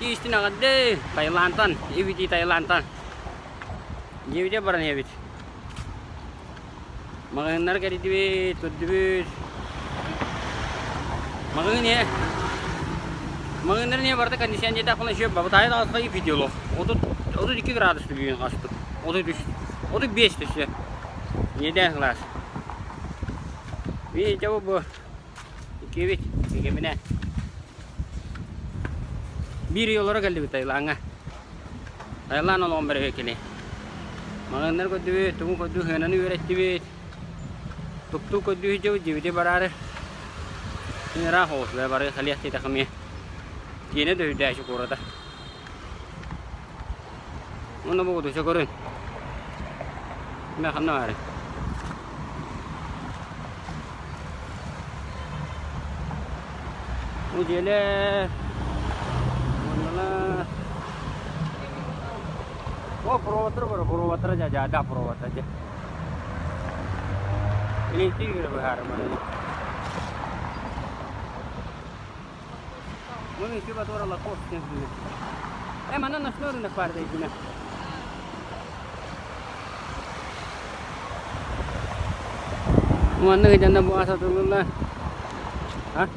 Истин аҕадды Таилантан, ибити Таилантан. Дьиэбитэ баран иһэбит. Маҕаһыыннары кэрийдибит, көрдүбүт. Маҕаһыын иһэ. Маҕаһыыннарын иһэ барыта кондиционердаах еще бабытаайы даҕаска ипити олох. 32 градус бүгүн хастык. 33, 35 төссө. Ньиэдээн кылаас. Видите бу Иккибит, иккибинэ. Биир ый олоро кэллибит Таилаҥҥа. Таилан олоҕун бэрэбиэ кини. Маҕаһыыннар көрдүбүт, тугун көрдүү сыананы үөрэттибит. Туктуу көрдүү сылдьабыт, дьиэбитигэр бараары. Син ыраах оҕус, бары халиах диэтэххэ эмиэ. Киэнэ да үрдээччи куората. Уонна бу кутуча көрүн. Мэ ханна баарый? Бу дьиэлэр уонналар О, проводтар бар, проводтар дьа дьа проводтар дьэ. Илиитигэр быһаарыманы. Мун ити батура лакос диэн Э, манна ночной рынок баар дейдинэ. Манна гыдьанна бу асатылылла. А?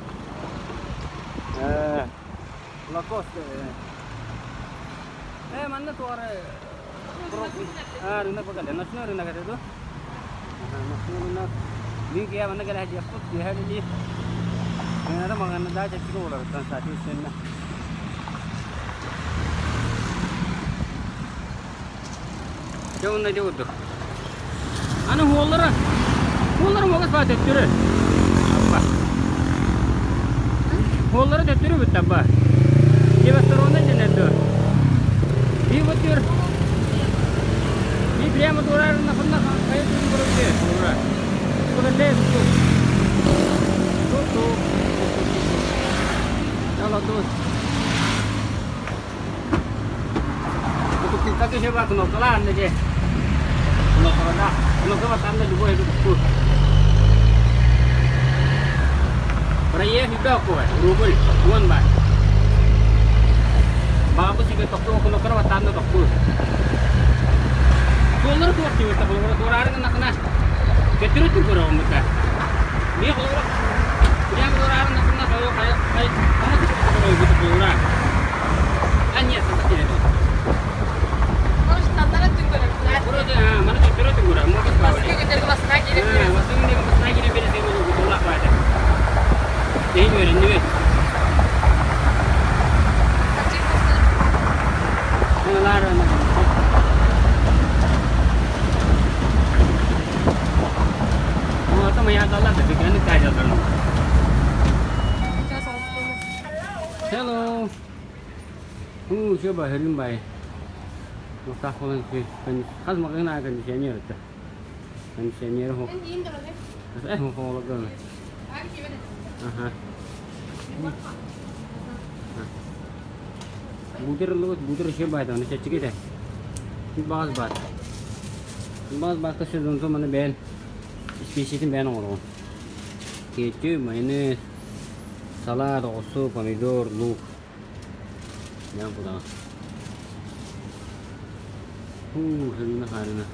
Э, лакос. Э, манна туора А, рынок бакале. Ночной рынок это ду? Ночной рынок. Мин кия манна кэлэ диэхпут, киэһэ үлэлии. Мэнэрэ маҕанна да чэпчэки буоларыттан соответственно. Дьэ уонна дьэ курдук. Аны уоллара, уоллара муогас баа төттөрү. Аппа. Уоллара төттөрү бүттэ аппа. Левосторонный дэнэр дуо? Биир бутур. Биир прямо турар нахынна хайа тугун көрөбүтэ. Тура. Тугунде ту. Ту ту. Yalla dur. Кутуктуктан кеше бар кнопкалар анны же. Кнопкаларда. Кнопка батанда любой кутуктур. Проезд бөккө, рубль, уон бар. Баабы сигэ тохтуу кнопкалар батанда тохтуур. Суоллары туох диэбитэ холобура туораары гыннахына төттөрү түн көрөҕүммүтэ. Миэ холобура прямо туораары гыннахына хайа хайа хайа холобура. А нет, это не Может, татара түн көрөбүт. Вроде, а, маны төттөрү түн көрө. Может, Баскы көтөргө басына кииреп А, басын деген басына кииреп бересең олақ байды. Дейін үйренді. Аналар Hello. Уу, все баһырын бай. Мустаах буолан хас маҕаһыын аайы кондиционер этэ. Кондиционер хо. Э, хоологон. Аха. Бутер ыллыбыт, бутер еще баайда, оны чэччики этэ. Баас баар. Баас баакка сезонсу маны бэйэн испиэсийэтин бэйэн оҥороҕун. Кетчүп, майонез, салат, оҕурсу, помидор, лук. Ян кудаҕа. Хуу, хөрүүнэ хаарына.